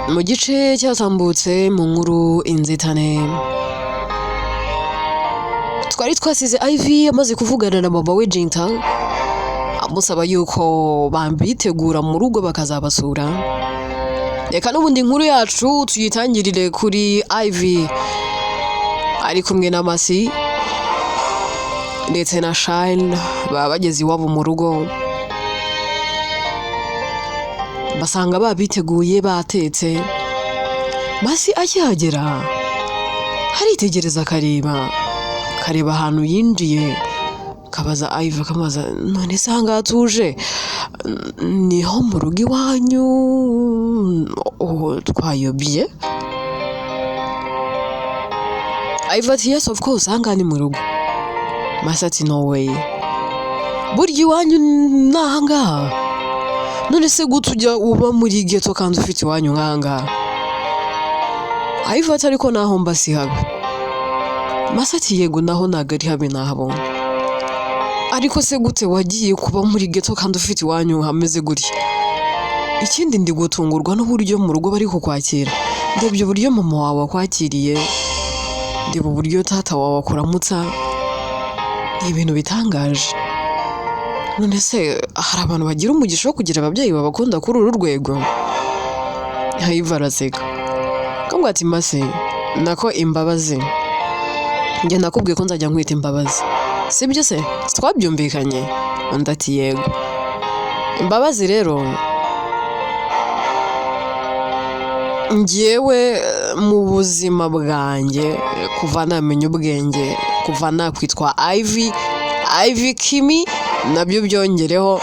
Mu gice cyatambutse mu nkuru Inzitane, twari twasize Ivy amaze kuvugana na mama we Jinta, amusaba yuko babitegura mu rugo bakazabasura. Reka n'ubundi inkuru yacu tuyitangirire kuri Ivy ari kumwe na Masi ndetse na Shine, baba bageze iwabo mu rugo basanga babiteguye batetse. Masi akihagera aritegereza akareba akareba ahantu yinjiye, akabaza Ivy, akamubaza: "None se ahangaha tuje niho mu rugo iwanyu? Oh, twayobye?" Ivy ati: "Yes, of course, ahangaha ni mu rugo." Masi ati: "No way, burya iwanyu ni ahangaha? None se gute ujya uba muri ghetto kandi ufite iwanyu nk'ahangaha?" Ivy ati: "Ariko naho mba si habi." Masi ati: "Yego, naho ntabwo ari habi, nahabonye, ariko se gute wagiye kuba muri ghetto kandi ufite iwanyu hameze gutya? Ikindi, ndi gutungurwa n'uburyo mu rugo bari kukwakira. Ndebye uburyo mama wawe akwakiriye, ndeba uburyo tata wawe akuramutsa, ni ibintu bitangaje. None se hari abantu bagira umugisha wo kugira ababyeyi babakunda kuri uru rwego?" Ivy araseka, akambwira ati: "Mase, nako Imbabazi, njye nakubwiye ko nzajya nkwita Imbabazi, sibyo se? Twabyumvikanye?" Undi ati: "Yego." "Imbabazi rero, njyewe mu buzima bwanjye, kuva namenya ubwenge, kuva nakwitwa Ivy, Ivy Kimi nabyo byongereho,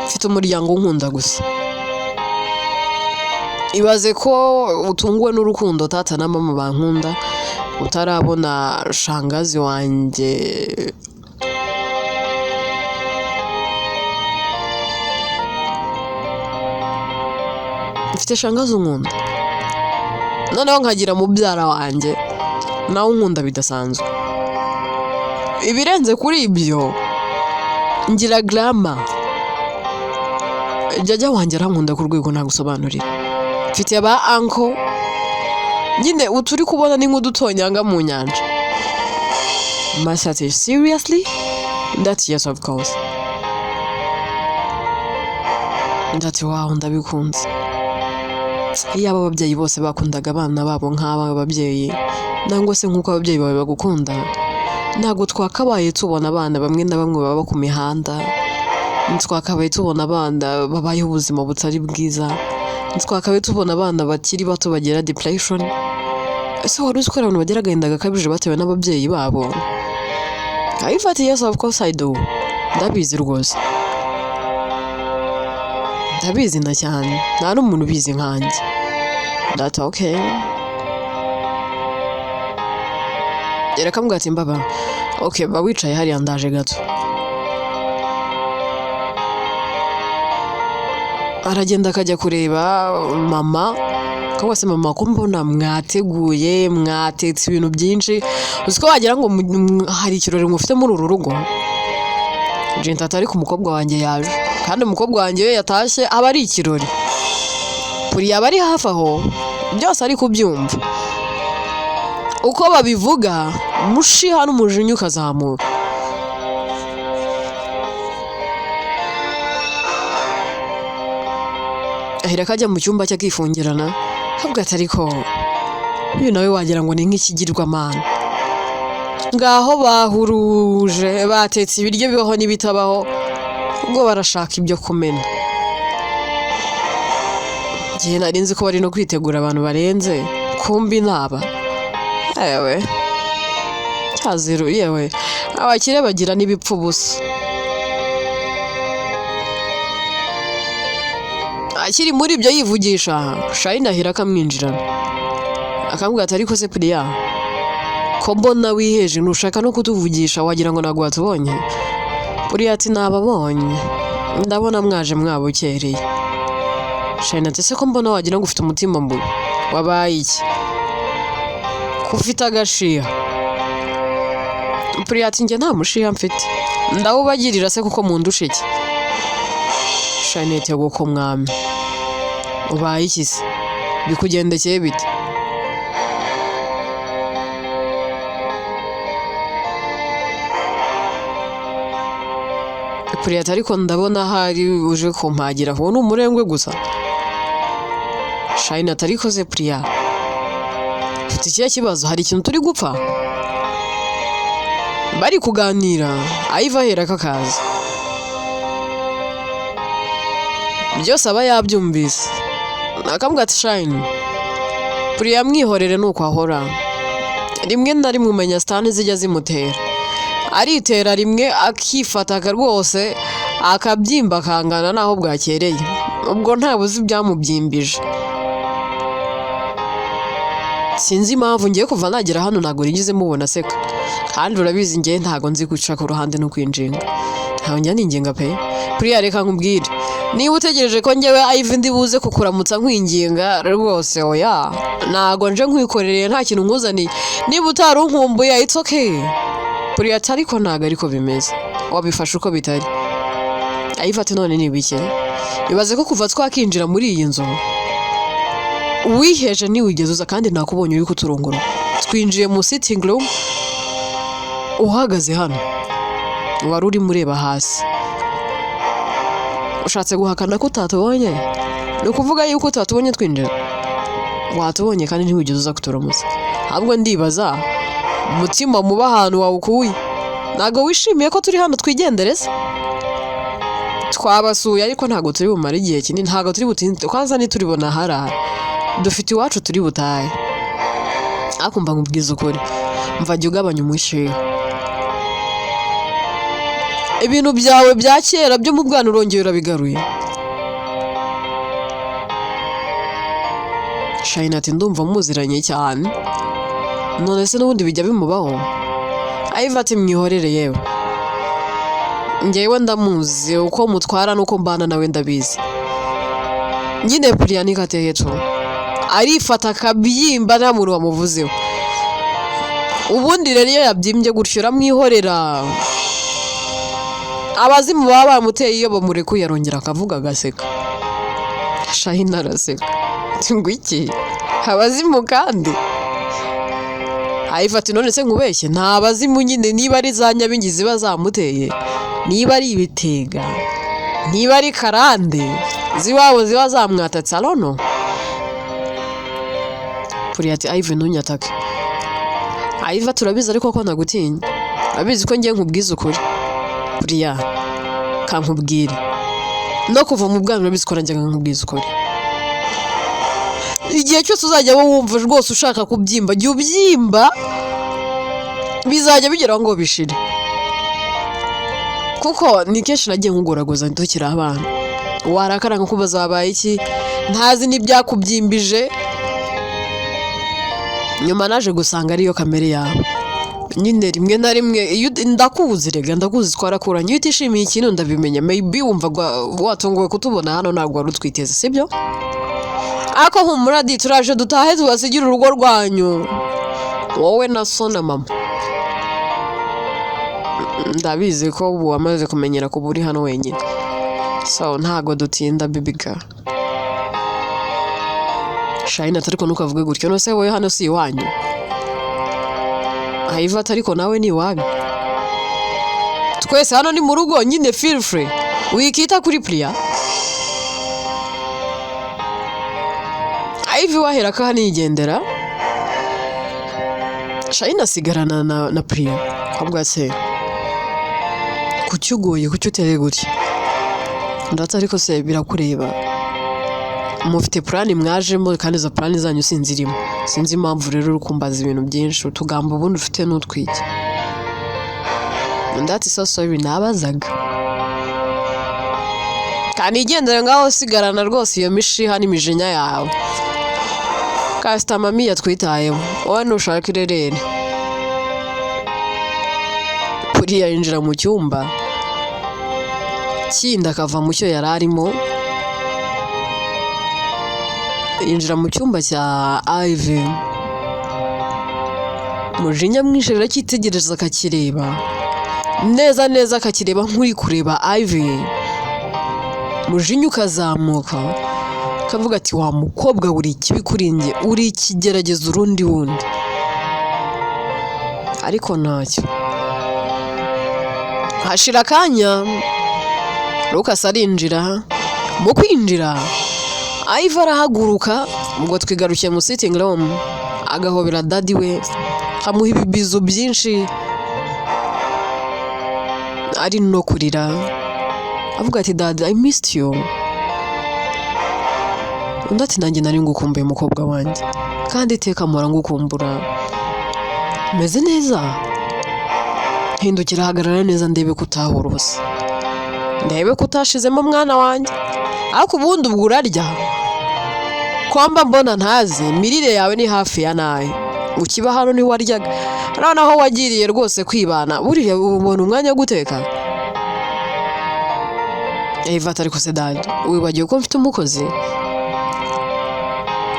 mfite umuryango unkunda gusa. Ibaze ko utunguwe n'urukundo tata na mama bankunda, utarabona shangazi wanjye. Mfite shangazi unkunda, noneho nkagira mubyara wanjye nawe unkunda bidasanzwe. Ibirenze kuri ibyo, ngira grandma jajya wanjye arankunda ku rwego ntagusobanurira. Mfite ba uncle nyine, uturi kubona ni nk'udutonyanga mu nyanja." Masi ati: "Seriously?" Ndati: "Yes, of course." Ndati: "Wow, ndabikunze. Iyaba ababyeyi bose bakundaga abana babo nk'aba babyeyi, nangwa se nk'uko ababyeyi bawe bagukunda, ntabwo twakabaye tubona abana bamwe na bamwe baba ku mihanda, ntitwakabaye tubona abana babayeho ubuzima butari bwiza, ntitwakabaye tubona abana bakiri bato bagira depression. Ese wari uzi ko hari abantu bagira agahinda gakabije batewe n'ababyeyi babo?" Ivy ati: "Yes, of course I do, ndabizi rwose, ndabizi na cyane, nta n'umuntu ubizi nkanjye." Ndata: "Okay." Yarakambwira ati: "Mbaba, okay, ba wicaye hariya, ndaje gato." Aragenda akajya kureba mama, cyangwa se: "Mama, ko mbona mwateguye, mwatetse ibintu byinshi, uzi ko wagira ngo hari ikirori mufite muri uru rugo?" Jenta ati: "Ariko umukobwa wanjye yaje, kandi umukobwa wanjye iyo yatashye aba ari ikirori." Puri yaba ari hafi aho byose ari kubyumva uko babivuga, mushiha n'umujinya ukazamuka. Ahera akajya mu cyumba cye akifungirana, akavuga ati: "Ariko uyu nawe wagira ngo ni nk'ikigirwamana. Ngaho bahuruje, batetse ibiryo bibaho n'ibitabaho, ubwo barashaka ibyo kumena. Igihe nari nzi ko bari no kwitegura abantu barenze, kumbi naba yewe cyaziru yewe, abakire bagira n'ibipfu ubusa." Akiri muri ibyo yivugisha, Shayina ahera akamwinjirana, akamubwira ati: "Ariko se Puriya, ko mbona wiheje, ntushaka no kutuvugisha, wagira ngo ntabwo watubonye?" Puriya ati: "Nababonye, ndabona mwaje mwabukereye." Shayina ati: "Ese ko mbona wagira ngo ufite umutima mubi, wabaye iki, ko ufite agashiha?" Puriya ati: "Njye nta mushiha mfite, ndawubagirira se kuko mundusha iki?" Shayina ati: "Yego ko mwami, ubaye iki se?" Bikugendekeye bite? Priya ati: "Ariko ndabona ahari uje kumpagira, uwo ni umurengwe gusa." Shayina ati: "Ariko se Priya, ufite ikihe kibazo? Hari ikintu turi gupfa?" Bari kuganira, Ivy ahera kakaza, byose aba yabyumvise, akambwira ati: "Shayini, Priya mwihorere, nuko ahora. Rimwe na rimwe umenya sitani zijya zimutera, aritera rimwe akifata rwose akabyimba akangana n'aho bwakereye. Ubwo ntabuzi ibyamubyimbije. Sinzi impamvu ngiye kuva nagera hano ntabwo nigeze mubona aseka, kandi urabizi ngewe ntabwo nzi guca ku ruhande no kwinjinga, ntabwo njya ninginga pe. Priya, reka nkubwire, niba utegereje ko ngewe Ivy ndi buze kukuramutsa nkwinginga, rwose oya, ntabwo nje nkwikorereye nta kintu nkuzaniye. Niba utari unkumbuye, it's okay." Priya ati: "Ariko ntabwo ariko bimeze, wabifashe uko bitari." Ivy ati: "None ni ibiki? Ibaze ko kuva twakinjira muri iyi nzu wiheje, ntiwigeze uza, kandi nakubonye uri kuturungura. Twinjiye mu sitting room uhagaze hano, wari urimo ureba hasi. Ushatse guhakana ko utatubonye? Ni ukuvuga yuko utatubonye twinjira? Watubonye kandi ntiwigeze uza kuturamutsa. Ahubwo ndibaza umutima muba ahantu wawukuye. Ntabwo wishimiye ko turi hano? Twigendere se? Twabasuye ariko ntabwo turi bumare igihe kinini, ntabwo turi butinde, kwanza ntituribona harara, dufite iwacu turi butahe. Ariko mba nkubwiza ukuri, mva jya ugabanya umushinga. Ibintu byawe bya kera byo mu bwana urongera urabigaruye." Shayina ati: "Ndumva muziranye cyane. None se n'ubundi bijya bimubaho?" Ivy ati: "Mwihorere yewe, ngewe ndamuzi, uko mutwara n'uko mbana nawe ndabizi. Nyine Priya niko ateye tu, arifata akabyimba nta muntu wamuvuzeho. Ubundi rero iyo yabyimbye gutyo uramwihorera, abazimu baba bamuteye iyo bamurekuye arongera akavuga agaseka." Shahina araseka ati: "Ngo iki? Abazimu kandi?" Ivy ati: "None se nkubeshye? Nta bazimu nyine, niba ari za nyabingi ziba zamuteye, niba ari ibitega, niba ari karande z'iwabo ziba zamwatatse, arono." Priya ati: "Ivy, ntunyatake." Ivy turabizi ariko ko ntagutinya, urabizi ko ngiye nkubwiza ukuri. Priya, kankubwire, no kuva mu bwana urabizi ko najyaga nkubwiza ukuri. Igihe cyose uzajya wumva rwose ushaka kubyimba, jya ubyimba, bizajya bigeraho ngo bishire. Kuko ni kenshi nagiye nkugoragoza tukiri abana, warakara nkakubaza wabaye iki, ntazi n'ibyakubyimbije. Nyuma naje gusanga ariyo kamere yawe nyine. Rimwe na rimwe iyo ndakuzi rega, ndakuzi, twarakuranye. Iyo utishimiye ikintu ndabimenya. Maybe wumva watunguwe kutubona hano, ntabwo wari utwiteze, sibyo? Ariko humura di, turaje dutahe tubasigire urugo rwanyu, wowe na so na mama. Ndabizi ko ubu wamaze kumenyera kuba uri hano wenyine, so ntago dutinda, baby girl." Shayina ati: "Ariko ntukavuge gutyo. None se wowe hano si iwanyu?" Ivy ati: "Ariko nawe ni iwanyu, twese hano ni mu rugo nyine. Feel free, wikita kuri Priya." Ivy wahera ko hanigendera, Shayina asigarana na Priya, ahubwo se kuki ugoye, kuki uteye gutya? Ndetse ariko se birakureba? Mufite plan mwajemo, kandi izo plan zanyu sinzirimo. Sinzi impamvu rero uri kumbaza ibintu byinshi, utugambo ubundi ufite n'utwiki. Undi ati: "So sorry, nabazaga." Kandi igendere ngaho, sigarana rwose iyo mishiha n'imijinya yawe. Kasita mami yatwitayeho, wowe nushaka irerere. Kuriya yinjira mu cyumba kindi, akava mu cyo yari arimo, yinjira mu cyumba cya Ivy. Umujinya mwinshi aracyitegereza, akakireba neza neza, akakireba nk'uri kureba Ivy, umujinya ukazamuka. Kavuga ati: "Wa mukobwa, uri ikibi kuri njye, uri ikigeragezo urundi wundi." Ariko ntacyo. Hashira akanya, Lucas arinjira. Mu kwinjira, Ivy arahaguruka. Ubwo twigarukiye mu sitting room, agahobera daddy we, amuha ibibizu byinshi, ari no kurira, avuga ati: "Daddy, I missed you." Undi ati: "Nanjye nari ngukumbuye, umukobwa wanjye, kandi iteka mpora ngukumbura. Meze neza? Hindukira, hagarara neza, ndebe ko utahura ubusa, ndebe ko utashizemo, mwana wanjye. Ariko ubundi ubwo urarya komba mbona ntazi imirire yawe ni hafi ya nayo. Ukiba hano ntiwaryaga, noneho wagiriye rwose kwibana, buriya ubona umwanya wo guteka?" Eva ati: "Ariko se daddy, wibagiwe ko mfite umukozi?"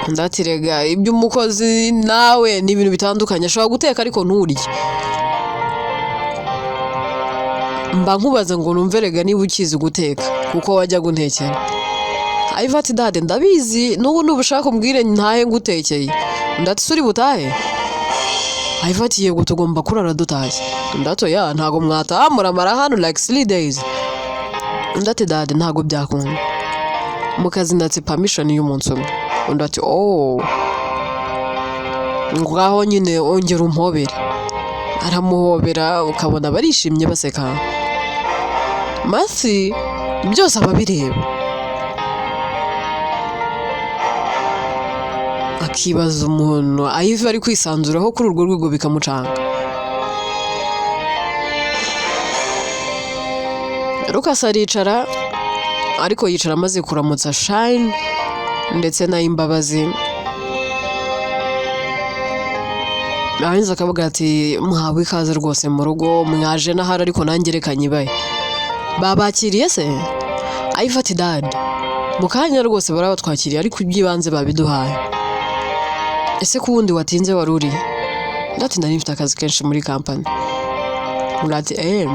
Undi ati: "Rega iby'umukozi nawe ni ibintu bitandukanye. Ashobora guteka ariko nturye. Mba nkubaza ngo numve rega niba ukizi guteka, kuko wajya guntekera." Ivy ati: "Daddy, ndabizi, n'ubu nubushaka umbwire ntahe ngutekeye." Undi ati: "Uri butahe?" Ivy ati: "Yego, tugomba kurara dutashye." Undi ati: "Oya, ntago mwataha, muramara hano like 3 days." Undi ati: "Daddy, ntago byakunda, mu kazi natse permission y'umunsi umwe." Undi ati: "Oh, ngaho nyine ongera umpobere." Aramuhobera, ukabona barishimye baseka. Masi byose aba abireba, akibaza umuntu Ivy ari kwisanzuraho kuri urwo rwego, bikamucanga. Lucas aricara, ariko yicara amaze kuramutsa Shine ndetse na Imbabazi. Ahenze akavuga ati: "Muhawe ikaze rwose mu rugo, mwaje n'ahari, ariko nanjye reka nyibaye. Babakiriye se?" Ivy ati: "Daddy, mu kanya rwose barabatwakiriye, ariko iby'ibanze babiduhaye. Ese ko ubundi watinze, wari uri?" Ati: "Nari mfite akazi kenshi muri company." Undi ati: "Eee."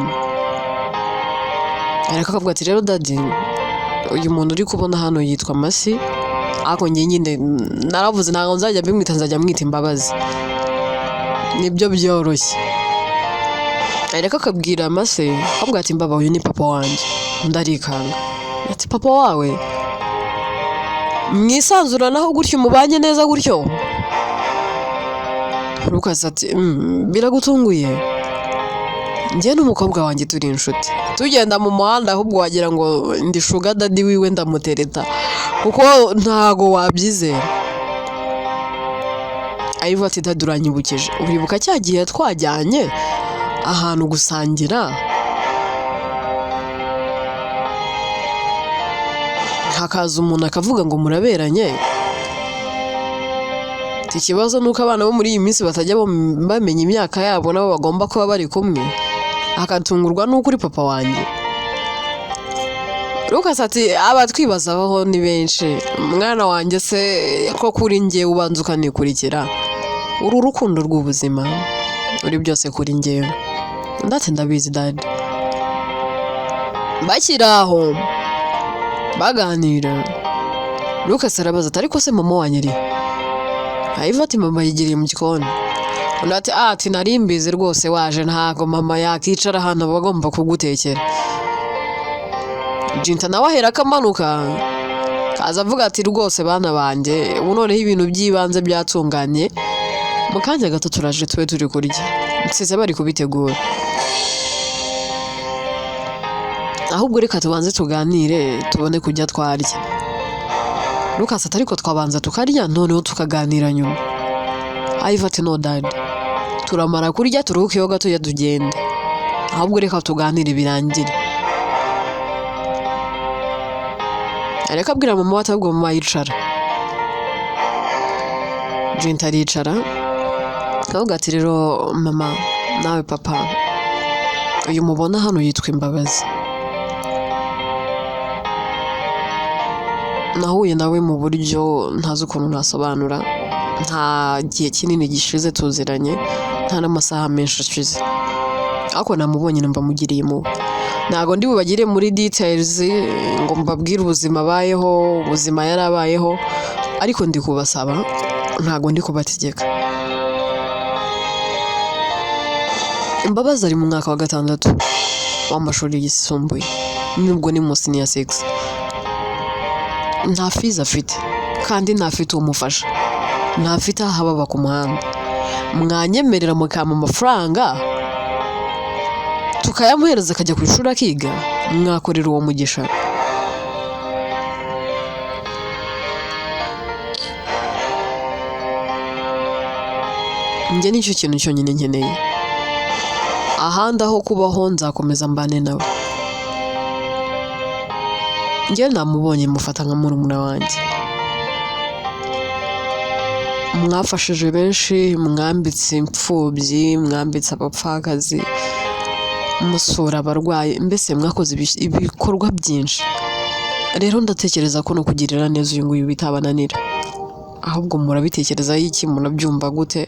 Ariko akavuga ati: "Rero daddy, uyu muntu uri kubona hano yitwa Masi, ariko njye nyine naravuze ntabwo nzajya mbimwita, nzajya mwita Imbabazi, nibyo byoroshye." Ariko akabwira Masi, akavuga ati: "Mbaba, uyu ni papa wanjye." Undi arikanga, ati: "Papa wawe mwisanzuranaho gutyo, mubanye neza gutyo?" Lucas ati: "Biragutunguye? Njye n'umukobwa wanjye turi inshuti, tugenda mu muhanda ahubwo wagira ngo ndi sugar daddy wiwe, ndamutereta, kuko ntago wabyizera." Ivy ati: "Daddy, uranyibukije. Uribuka cya gihe twajyanye ahantu gusangira, hakaza umuntu akavuga ngo muraberanye?" Ati: "Ikibazo ni uko abana bo muri iyi minsi batajya bamenya imyaka yabo nabo bagomba kuba bari kumwe, akatungurwa n'uko uri papa wanjye." Lucas ati: "Abatwibazaho ni benshi, mwana wanjye. Se ko kuri njye ubanza ukanikurikira, uru rukundo rw'ubuzima, uri byose kuri njyewe." Undi ati: "Ndabizi, daddy." Bakiri aho baganira, Lucas arabaza ati: "Ariko se mama wanyu ari?" Ivy ati: "Mama yigiriye mu gikoni." Undi ati: "Ah," ati, "nari mbizi rwose waje, ntago mama yakicara hano, aba agomba kugutekera." Jinta nawe ahera akamanuka kaza, avuga ati: "Rwose bana banjye, ubu noneho ibintu by'ibanze byatunganye, mu kanya gato turaje tube turi kurya, nsize bari kubitegura. Ahubwo reka tubanze tuganire, tubone kujya twarya." Lucas ati: "Ariko twabanza tukarya, noneho tukaganira nyuma." Ivy ati: "No daddy, turamara kurya turuhukeho gatoya tugende. Ahubwo reka tuganire birangire." Ariko abwira mama we ati: "Ahubwo mama, yicara." Jinta aricara, akavuga ati: "Rero mama, nawe papa, uyu mubona hano yitwa Imbabazi. Nahuye nawe mu buryo ntazi ukuntu nasobanura. Nta gihe kinini gishize tuziranye, nta n'amasaha menshi ashize, ariko namubonye numva mugiriye impuhwe." Ntabwo ndi bubagire muri details ngo mbabwire ubuzima abayeho, ubuzima yarabayeho, ariko ndi kubasaba, ntabwo ndi kubategeka. Imbabazi ari mu mwaka wa gatandatu w'amashuri yisumbuye, nubwo ni mu senior six. Nta fees afite kandi ntafite umufasha, ntafite aho ababa ku muhanda. Mwanyemerera mukampa amafaranga tukayamuhereza akajya ku ishuri akiga? Mwakorera uwo mugisha. Njye nicyo kintu cyonyine nkeneye. Ahandi aho kubaho nzakomeza mbane nawe. Njye namubonye mufata nka murumuna wanjye. Mwafashije benshi, mwambitse imfubyi, mwambitse abapfakazi, musura abarwayi, mbese mwakoze ibikorwa byinshi. Rero ndatekereza ko no kugirira neza uyu nguyu bitabananira. Ahubwo murabitekerezaho iki? Murabyumva gute?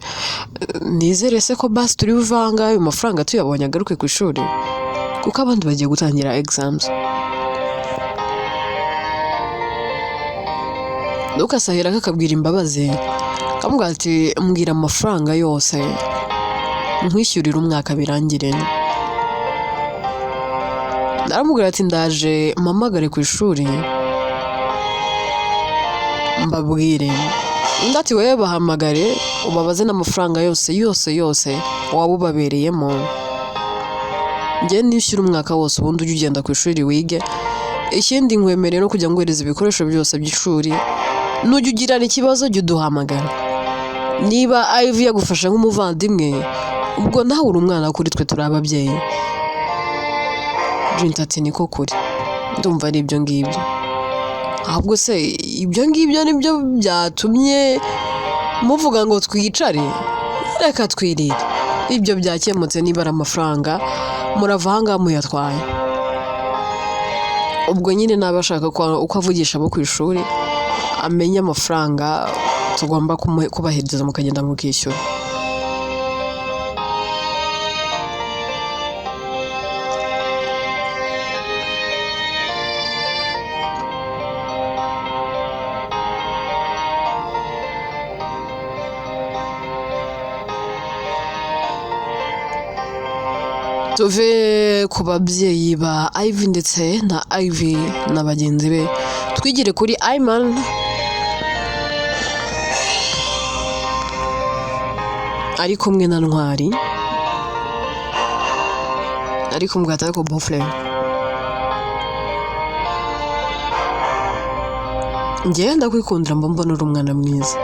Nizere se ko basi turi buve aha ngaha ayo mafaranga tuyabonye agaruke ku ishuri, kuko abandi bagiye gutangira exams. Lucas ahera akabwira Imbabazi, akamubwira ati: "Mbwira amafaranga yose nkwishyurire umwaka birangire." Aramubwira ati: "Ndaje mpamagare ku ishuri mbabwire." Undi ati: "Wowe bahamagare ubabaze n'amafaranga yose yose yose waba ubabereyemo, njye nishyura umwaka wose, ubundi ujye ugenda ku ishuri wige. Ikindi nkwemereye no kujya nguhereza ibikoresho byose by'ishuri. Nujya ugirana ikibazo jya uduhamagara. Niba Ivy yagufasha nk'umuvandimwe, ubwo nawe uri umwana kuri twe, turi ababyeyi." Jinta ati: "Niko kuri, ndumva ari ibyo ngibyo. Ahubwo se ibyo ngibyo nibyo byatumye muvuga ngo twicare? Reka twirire, ibyo byakemutse. Niba ari amafaranga, murava aha ngaha muyatwaye." Ubwo nyine naba ashaka uko avugisha abo ku ishuri, amenye amafaranga tugomba kubahereza mukagenda mukishyura. Tuve ku babyeyi ba Ivy ndetse na Ivy na bagenzi be, twigire kuri Ayman ari kumwe na Ntwari, ari kumwe ati: "Ariko beau-frère, njyewe ndakwikundira, mba mbona uri umwana mwiza,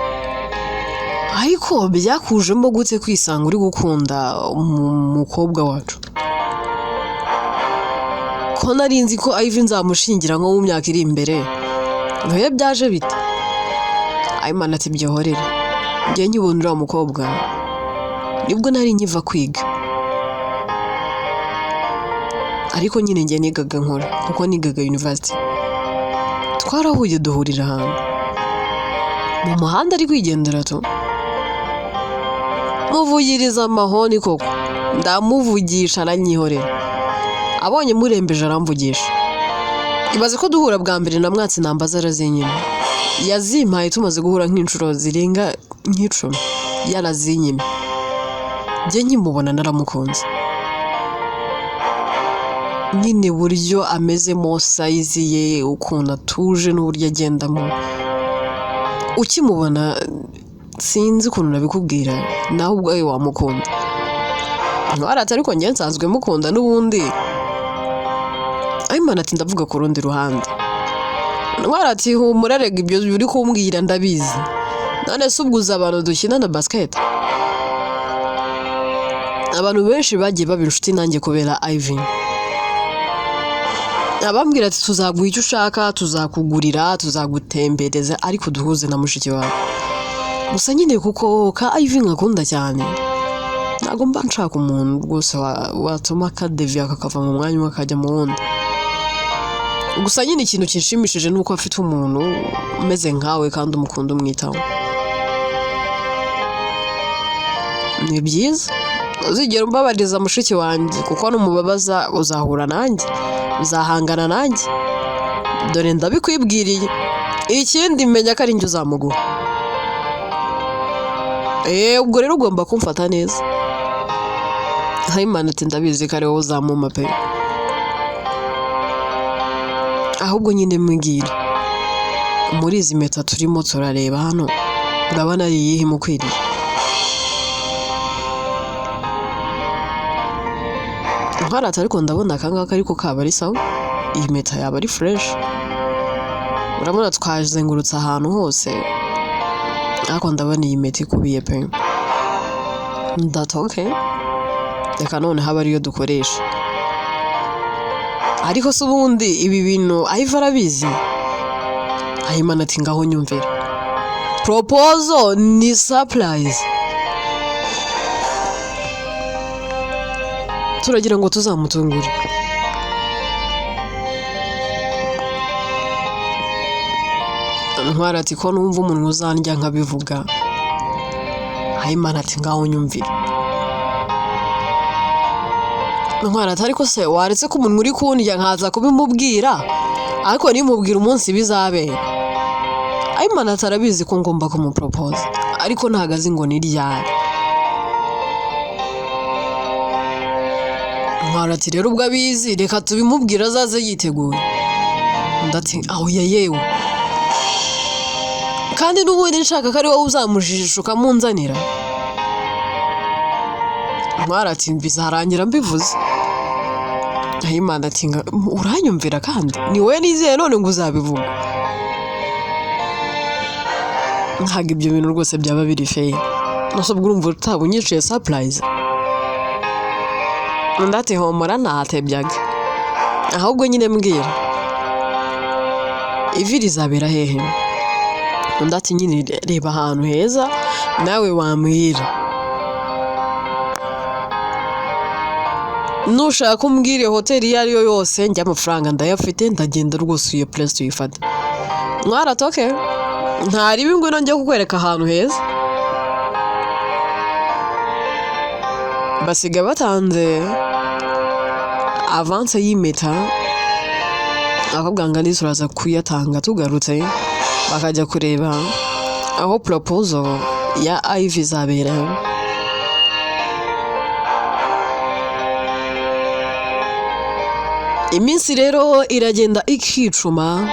ariko byakujemo gute kwisanga uri gukunda umukobwa wacu, ko nari nzi ko Ivy nzamushingira nko mu myaka iri imbere? Ntoye byaje bite?" Ayman ati: "Byihorere. Njye nkibona uriya mukobwa nibwo nari nkiva kwiga, ariko nyine njye nigaga nkora kuko nigaga university. Twarahuye, duhurira ahantu mu muhanda ari kwigendera tu, muvugiriza amahoni koko, ndamuvugisha aranyihorera. Abonye murembeje aramvugisha. Ibaze ko duhura bwa mbere na mwatsi nambaza arazinyima. Yazimpaye tumaze guhura nk'inshuro zirenga nk'icumi yarazinyima. Njye nkimubona naramukunze nyine, buryo amezemo, size ye, ukuntu atuje n'uburyo agendamo. Ukimubona, sinzi ukuntu nabikubwira, nawe ubwawe wamukunda." Ntwarate, ariko njye nsanzwe mukunda n'ubundi. Ayimana ati: "Ndavuga ku rundi ruhande." Ntwara ati: "Humura rega, ibyo uri kumbwira ndabizi. None se ubwo uzi abantu dukina na basket? Abantu benshi bagiye baba inshuti nanjye kubera Ivy. Abambwira ati: 'Tuzaguha icyo ushaka, tuzakugurira, tuzagutembereza, ariko duhuze na mushiki wawe.' Gusa nyine kuko ka Ivy nkakunda cyane, ntabwo mba nshaka umuntu rwose watuma kadeviya kakava mu mwanya umwe akajya mu wundi. Gusa nyine ikintu kinshimishije ni uko afite umuntu umeze nkawe kandi umukunda, umwitaho. Ni byiza." Uzigera umbabariza mushiki wanjye, kuko numubabaza uzahura nanjye, uzahangana nanjye. Dore ndabikwibwiriye. Ikindi menya ko ari njye uzamuguha. Ubwo rero ugomba kumfata neza. Ayimana ati ndabizi ko ari wowe uzamumpa pe. Ahubwo nyine mbwira, muri izi mpeta turimo turareba hano, urabona ari iyihe imukwiriye? Ntwarata ariko ndabona aka ngaka ariko kaba ari sawa, iyi mpeta yaba ari fresh. Urabona twazengurutse ahantu hose, ariko ndabona iyi mpeta ikubiye pe. Ndati okay, reka noneho abe ariyo dukoresha. Ariko se ubundi ibi bintu Ivy arabizi? Ayimana ati ngaho nyumvira. Proposal ni surprise. Turagira ngo tuzamutungure. Ntwari ati ko numva umuntu uzandya nkabivuga. Ayimana ati ngaho nyumvira. Ntwari ati ariko se waretse ko umuntu uri kundya nkaza kubimubwira, ariko nimubwira umunsi bizabera. Ayimana ati arabizi ko ngomba kumupropose, ariko ntago azi ngo ni ryari. Ntwari ati rero ubwo abizi reka tubimubwire azaze yiteguye. Undi ati aho ya yewe, kandi n'ubundi nshaka ko ari wowe uzamujijisha ukamunzanira. Ntwari ati bizarangira mbivuze. Ayimana ati uranyumvira kandi ni wowe nizeye none ngo uzabivuga. Ntabwo ibyo bintu rwose byaba biri fair. Nose ubwo urumva utaba unyiciye surprise. Undi ati homora ntatebyaga, ahubwo nyine mbwira ivi rizabera hehe? Undi ati nyine reba ahantu heza nawe wambwira. Nushaka umbwire hoteli iyo ari yo yose, njye amafaranga ndayafite, ndagenda rwose iyo place tuyifate. Ntwari okay, nta ribi ngwino njye kukwereka ahantu heza. Basiga batanze avance y'impeta, akabwira ngo turaza kuyatanga tugarutse, bakajya kureba aho proposal ya Ivy izabera. Iminsi rero iragenda ikicuma,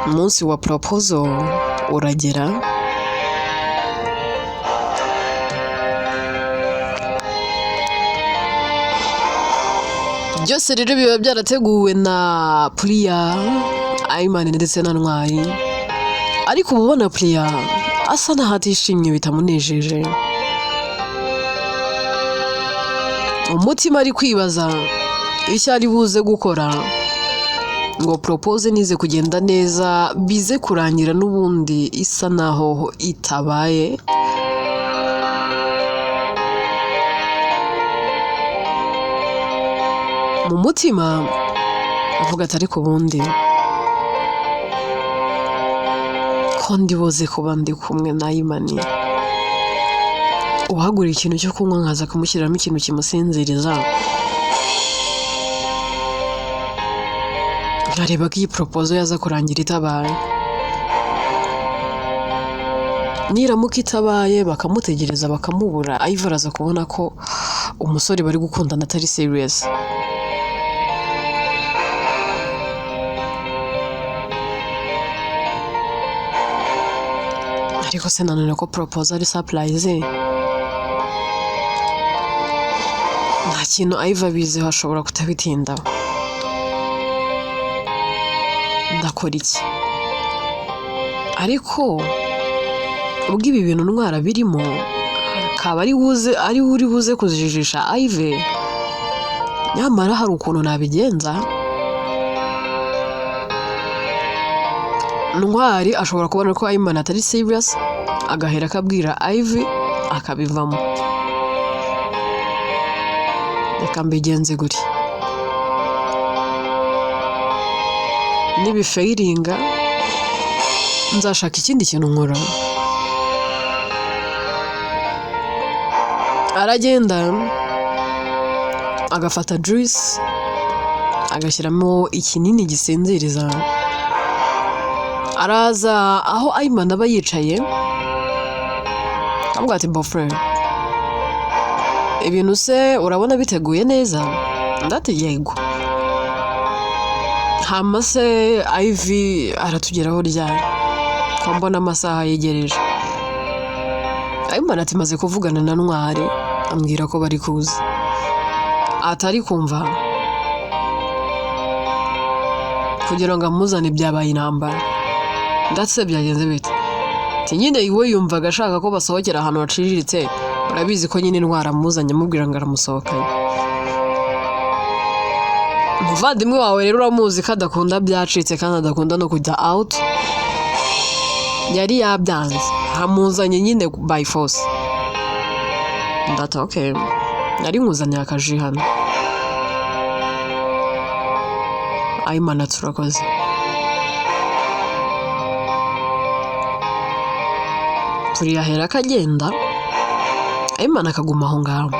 umunsi wa proposal uragera. Byose rero biba byarateguwe na Priya, Ayimani ndetse na Ntwari, ariko uba ubona Priya asa naho atishimye bitamunejeje. Umutima ari kwibaza icyo ari buze gukora ngo propose nize kugenda neza, bize kurangira n'ubundi isa naho itabaye. Mu mutima avuga ati ariko ubundi ko ndi buze kuba ndi kumwe na Ayimani, uwagura ikintu cyo kunywa nkaza kumushyiriramo ikintu kimusinziriza, nkareba ko iyi proposal yaza kurangira itabaye. Niramuka itabaye bakamutegereza bakamubura, Ivy araza kubona ko umusore bari gukundana atari serious. Ariko se nanone ko proposal ari surprise, nta kintu Ivy abiziho, ashobora kutabitindaho. Ndakora iki? Ariko ubwo ibi bintu Ntwara birimo, akaba ari buze, ari uri buze kujijisha Ivy, nyamara hari ukuntu nabigenza. Ntwari ashobora kubona ko Ayimana atari serious, agahera akabwira Ivy akabivamo. Reka mbigenze gutya, nibifeiringa nzashaka ikindi kintu nkora. Aragenda agafata juice, agashyiramo ikinini gisinziriza, araza aho Ayimana aba yicaye, akamubwira ati: "Beau-frère, ibintu se urabona biteguye neza?" Undi ati: "Yego." "Hama se Ivy aratugeraho ryari, ko mbona amasaha yegereje?" Ayimana ati: "Maze kuvugana na Ntwari, ambwira ko bari kuza." Atari kumva kugira ngo amuzane byabaye intambara. Ndetse byagenze bite? Ati: "Nyine iwe yumvaga ashaka ko basohokera ahantu haciriritse. Urabizi ko nyine Intwari amuzanye amubwira ngo aramusohokanye. Umuvandimwe wawe rero uramuzi ko adakunda byacitse kandi adakunda no kujya out. Yari yabyanze, amuzanye nyine by force." Ndata: "Okay, nari nkuzaniye akaji hano." Ayimana: "Turakoze." Turiyahera akagenda, Ayimana akaguma aho ngaho.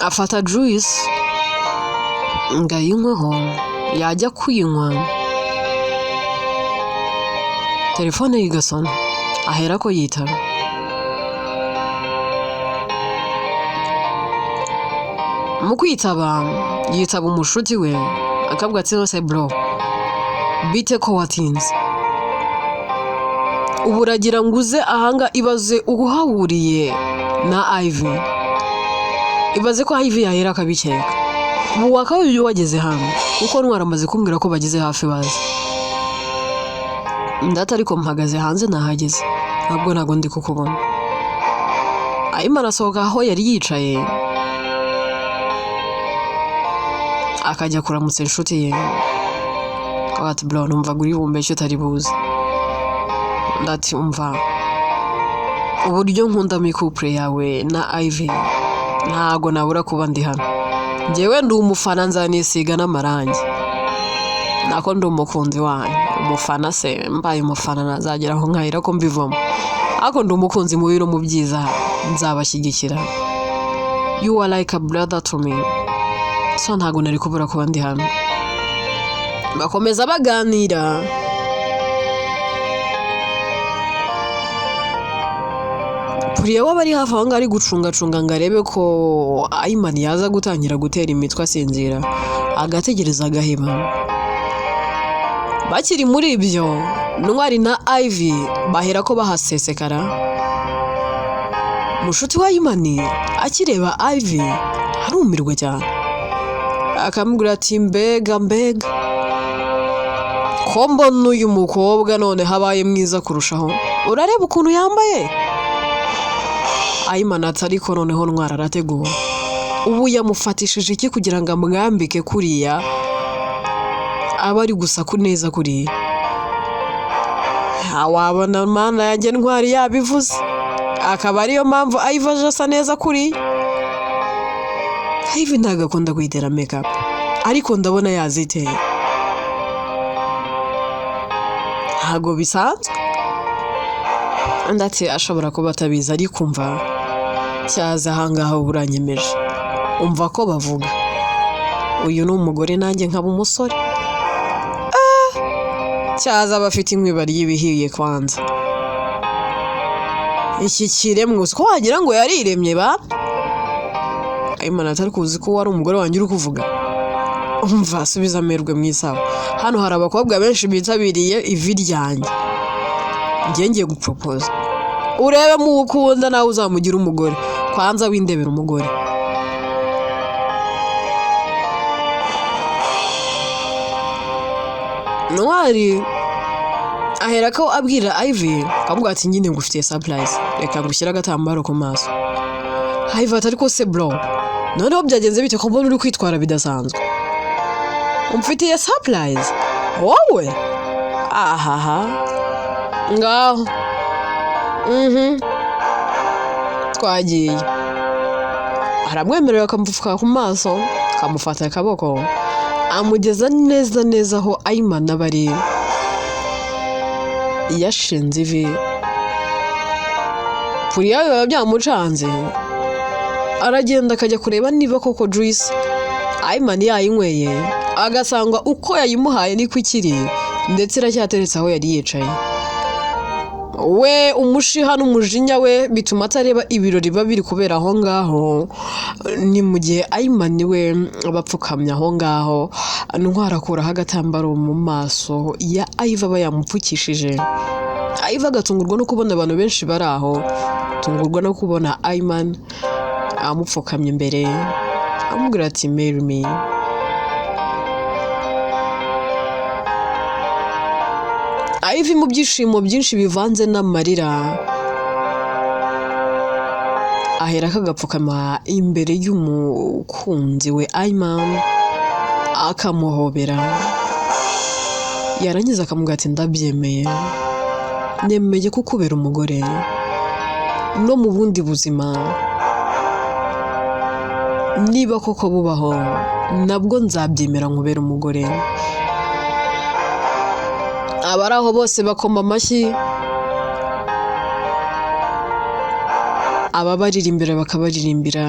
Afata juice ngo ayinyweho, yajya kuyinywa telefone ye igasona, ahera ko yitaba. Mu kwitaba yitaba umushuti we, akavuga ati: "Nose bro, bite ko watinze? Ubu uragira ngo uze ahanga? Ibaze uhahuriye na Ivy, ibaze ko Ivy yahera akabikeka. Ubu wakabaye wageze hano kuko Ntwari amaze kumbwira ko bageze hafi baza." Ndata: "Ariko mpagaze hanze, nahageze, ntabwo ndi kukubona." Arimo arasohoka aho yari yicaye akajya kuramutsa inshuti ye. Akavuga ati: "Bro, numvaga uri bumbeshye utari buze." Ndati: "Umva, uburyo nkundamo couple yawe na Ivy, ntago nabura kuba ndi hano. Njyewe ndi umufana, nzanisiga n'amarangi, nako ndi umukunzi wanyu. Umufana se, mbaye umufana nazagera aho nkahera ko mbivamo, ariko ndi umukunzi mu biro, mu byiza nzabashyigikira. You are like a brother to me, so ntago nari kubura kuba ndi hano." Bakomeza baganira. Puriya waba ari hafi aho ngaho ari gucungacunga ngo arebe ko Ayimani yaza gutangira gutera imitwe asinzira, agategereza agaheba. Bakiri muri ibyo, Ntwari na Ivy bahera ko bahasesekara. Mushuti wa Ayimani akireba Ivy arumirwa cyane, akamubwira ati: "Mbega mbega, ko mbona uyu mukobwa none habaye mwiza kurushaho? Urareba ukuntu yambaye?" Ayimana ati: "Ariko noneho Ntwara arategura. Ubu yamufatishije iki kugira ngo amwambike kuriya, aba ari gusa ku neza kuriya? Wabona Mana yanjye, Ntwari yabivuze, akaba ariyo mpamvu Ivy aje asa neza kuriya. Ivy ntabwo akunda kwitera makeup, ariko ndabona yaziteye, ntabwo bisanzwe." Undi ati: "Ashobora kuba atabizi, ariko umva, cyaza ahangaha uranyemeje. Umva ko bavuga uyu ni umugore, nanjye nkaba umusore. Cyaza aba afite inkwi barya ibihiye. Kwanza iki kiremwa uzi ko wagira ngo yariremye ba?" Ayimana atari kuzi ko wari umugore wanjye uri kuvuga. "Umva, subiza amerwe mu isaho. Hano hari abakobwa benshi bitabiriye ivi ryanjye. Ngiye guporopoza, urebe mu ukunda nawe uzamugira umugore. Kwanza windebera umugore." Ntwari ahera ko abwira Ivy, akavuga ati: "Nyine ngufitiye surprise, reka ngushyire agatambaro ku maso." Ivy ati: "Ariko se bro, noneho byagenze bite ko mbona uri kwitwara bidasanzwe? Umfitiye surprise wowe? Ahaha, ngaho twagiye." Aramwemerera, akamupfuka ku maso, akamufata akaboko, amugeza neza neza aho Ayimana aba ari. Yashinze ivi. Puriya biba byamucanze, aragenda akajya kureba niba koko juice Ayimani yayinyweye, agasanga uko yayimuhaye niko ikiri, ndetse iracyateretse aho yari yicaye. We umushiha n'umujinya we bituma atareba ibirori biba biri kubera aho ngaho. Ni mu gihe Ayimani we aba apfukamye aho ngaho, Ntwari akuraho agatambaro mu maso ya Ayiva aba yamupfukishije. Ayiva agatungurwa no kubona abantu benshi bari aho, atungurwa no kubona Ayimani amupfukamye imbere, amubwira ati: "Marry me." Ivy mu byishimo byinshi bivanze n'amarira aherako agapfukama imbere y'umukunzi we Ayman, akamuhobera, yarangiza akamubwira ati: "Ndabyemeye, nemeye kukubera umugore no mu bundi buzima, niba koko bubaho nabwo nzabyemera nkubera umugore." Abari aho bose bakoma amashyi, ababaririmbira bakabaririmbira.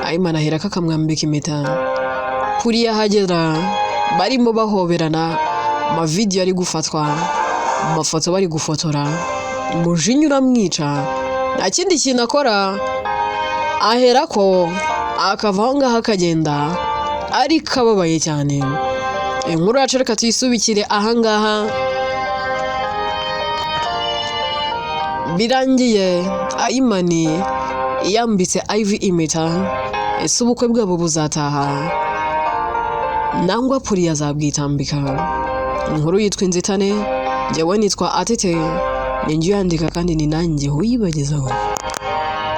Ayimana aherako akamwambika impeta. Kuriya ahagera barimo bahoberana, amavidewo ari gufatwa, amafoto bari gufotora, umujinya uramwica, nta kindi kintu akora, aherako akava aho ngaho akagenda ariko ababaye cyane. Inkuru yacu reka tuyisubikire ahangaha. Birangiye Ayimani yambitse Ivy impeta. Ese ubukwe bwabo buzataha nangwa Puri azabwitambika? Inkuru yitwa Inzitane. Njyewe nitwa Atete, ni njye uyandika kandi ni nanjye uyibagezaho.